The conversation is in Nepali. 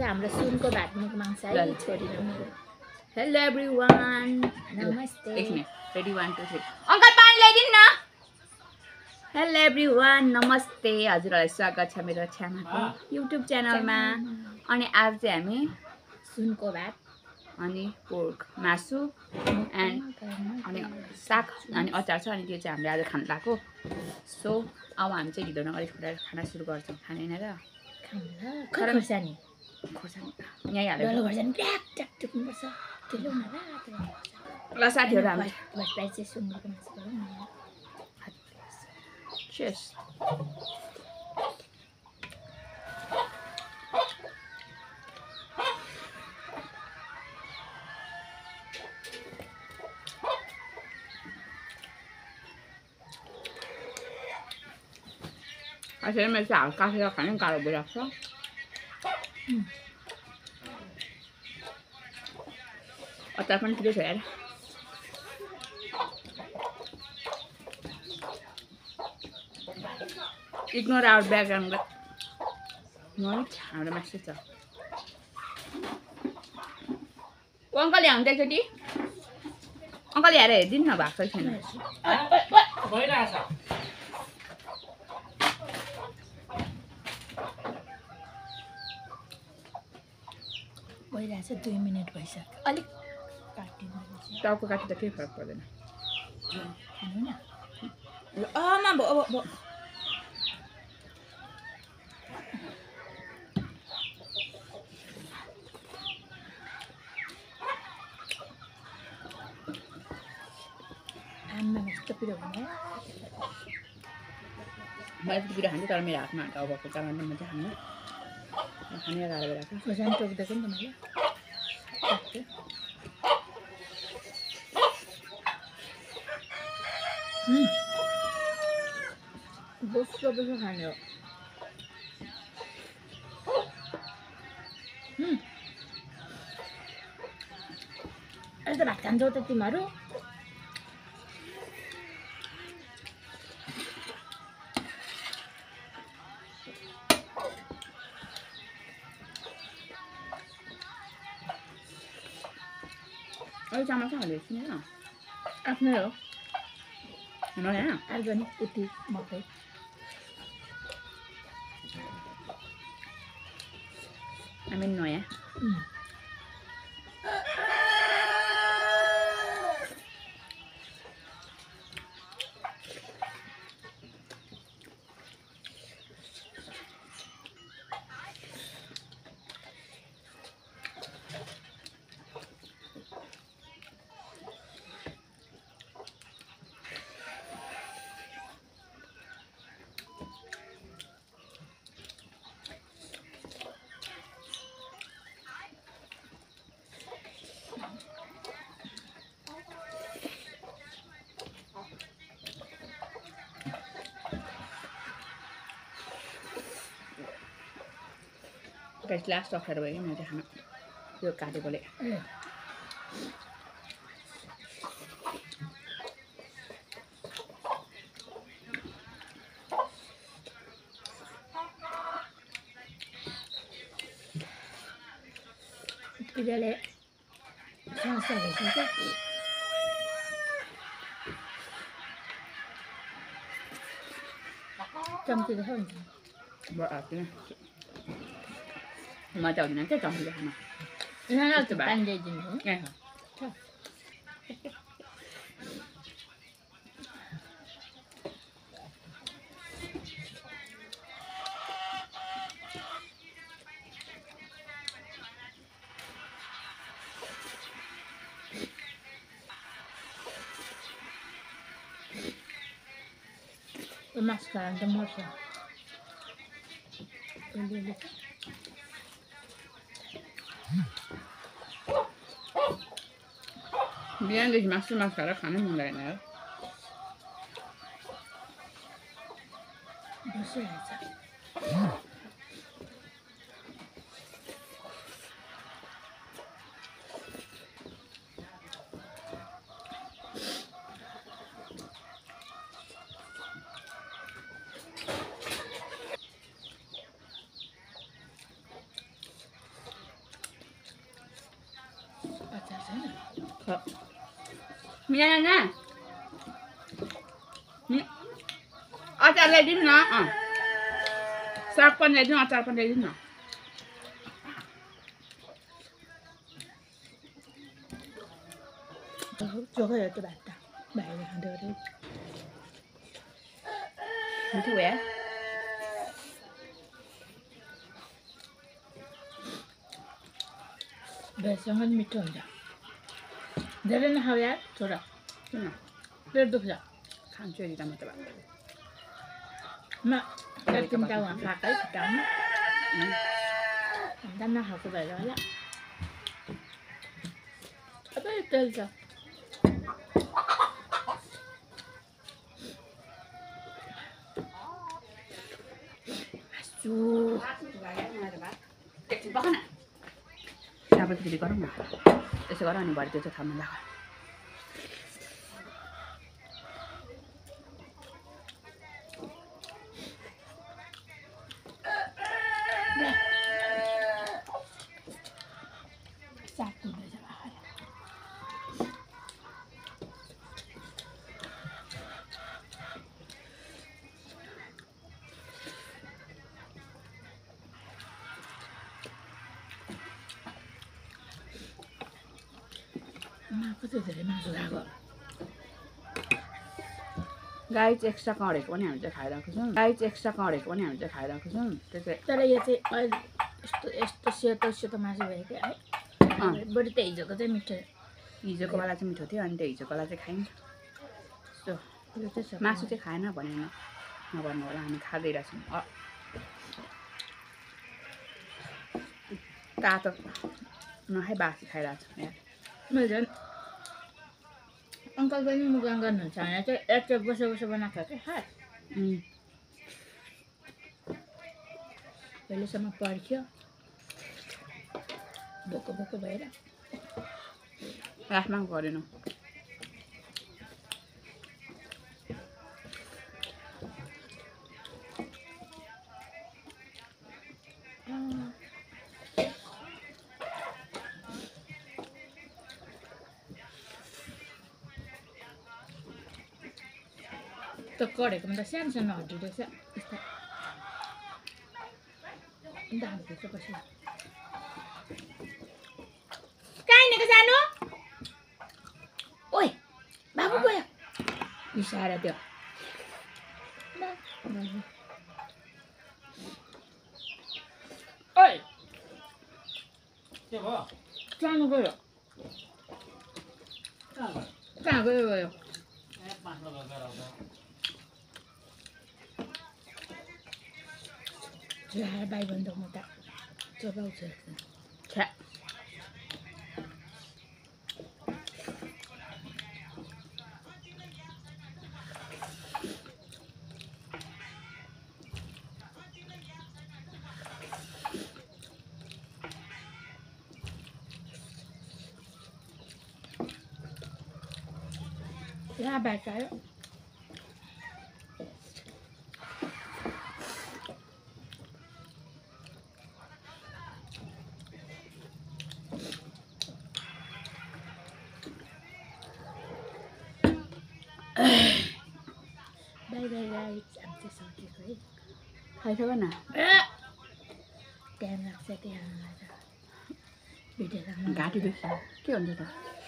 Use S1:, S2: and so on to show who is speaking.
S1: चाहिँ हाम्रो सुनको भात मुख माग्छ है छोरीले मेरो। हेलो एभ्रीवान, नमस्ते।
S2: एक मिनट, रेडी 1 2 3 अंकल पानी ल्याइदिनु न। हेलो एभ्रीवान, नमस्ते। हजुरहरूलाई स्वागत छ मेरो च्यानलको युट्युब च्यानलमा। अनि आज चाहिँ हामी
S1: सुनको भात
S2: अनि पोर्क मासु एन्ड अनि साग अनि अचार छ। अनि त्यो चाहिँ हामीले आज खान लाग्यो। सो अब हामी चाहिँ ढिलो नगरी फटाफट खाना सुरु गर्छौँ। खाने र
S1: खोर्सानी
S2: यहीँ हालेर
S1: डल्लो खोर्सानी ट्याक ट्याक टिप्नुपर्छ। त्यो ल्याउन
S2: ल साथीहरू हामी
S1: फर्स्ट प्राइज चाहिँ सुँगुरको मासु गरौँ न।
S2: Cheers. Akhirnya masih hल्का sih खाने गाह्रो भइरहेको छ। अचार पनि ठिकै छ यार। Ignore our background noise. हाम्रो मेसेज छ। अङ्कल यहाँ हुन्छ एकचोटि। अङ्कल यहाँ हेरिदिनु न भएको छैन।
S3: भइरहेछ।
S1: भइरहेछ 2 मिनेट भइसक्यो। अलिक काटिदिनु।
S2: टाउको काट्दा केही फरक पर्दैन।
S1: खानु न।
S2: आमा अब
S1: आमा यस्तो पिरो हुने।
S2: मैले त पिरो खान्छु तर मेरो हातमा हाल्दा अब कारणले म चाहिँ खान्नु। खाने गाह्रो भइरहेको छ।
S1: खोर्सानी टोक्दैछ नि त मैले। बस्छ खाने हो। अहिले त भात खान्छौ त तिमीहरू?
S2: अरू चामल चाहिँ हालेको छुइनँ न।
S1: आफ्नै हो।
S2: नयाँ
S1: अर्ग्यानिक उति मकै।
S2: हामी नयाँ। लास्ट अप्ठ्यारो भयो कि मैले खान यो काटेकोले।
S1: पिरोले समस्या भइसक्यो। चम्ची देखाउ नि।
S2: मजा आउँदैन क्या चम्चीले खान।
S1: यहाँ त पानी ल्याइदिनु हो। मासु खाएर त मर्छ।
S2: बिहानदेखि मासु खाएर खानै मन लागेन यार।
S1: बसिरहेछ।
S2: मिलाएन अचार ल्याइदिनु न साग पनि ल्याइदिनु अचार पनि ल्याइदिनु न
S1: चोखो त्यो भात त भाइले खाँदै अरे
S2: मिठो भयो
S1: भेजसँग मिठो हुन्छ धेरै नखाऊ यार छोरा
S2: किन
S1: पेट दुख्छ
S2: खान्छु यदि त म त भात
S1: म एक तिनवटा उहाँ खाएकै खुट्टामा अन्त नखाएको भएर होला अबै तेल छ
S2: एकछिन पख न अब फेरि गरौँ न यसो गर अनि भरे त्यो चाहिँ खानु लाग
S1: साग हुँदैछ कति धेरै मासु खाएको
S2: गाई चाहिँ एक्स्ट्रा कडेको पनि हामी चाहिँ खाइरहेको छौँ गाई चाहिँ एक्स्ट्रा कडेको पनि हामी चाहिँ खाइरहेको छौँ त्यो चाहिँ
S1: तर यो चाहिँ अहिले यस्तो यस्तो सेतो सेतो मासु भयो क्या है बढी त हिजोको चाहिँ मिठो
S2: हिजोको बेला चाहिँ मिठो थियो अनि त्यो हिजोको बेला चाहिँ खाइन्छ यस्तो
S1: यो चाहिँ
S2: मासु चाहिँ खाएन भने नभन्नु होला हामी खाँदैरहेछौँ तातो नखाइ बासी खाइरहेको छौँ यहाँ
S1: मैले झन् अङ्कल पनि मुगान गर्नुहुन्छ भने चाहिँ एकचोटि बसो बसो बनाएको क्या खास पहिलेसम्म पर्ख्यो भोको भोको भएर
S2: लास्टमा गरेनौँ
S1: त्यो कडेकोमा त सानो सानो हड्डी रहेछ यस्तो दाम रहेछ पछि कहाँ हिँडेको सानो ओइ बाबु गयो बिसाएर त्यो ओइ
S3: के भयो
S1: सानो गयो कहाँ गयो गयो ल्याएर बाई भन्दा म त चबाउँछु
S2: छ्या
S1: ला बाइक आयो बाई बाई गाइस हामी चाहिँ सकेको है
S2: खाइसक न
S1: टाइम लाग्छ त्यहाँ भिडियो राख्नु
S2: घाँटी दुख्छ के हुन्छ त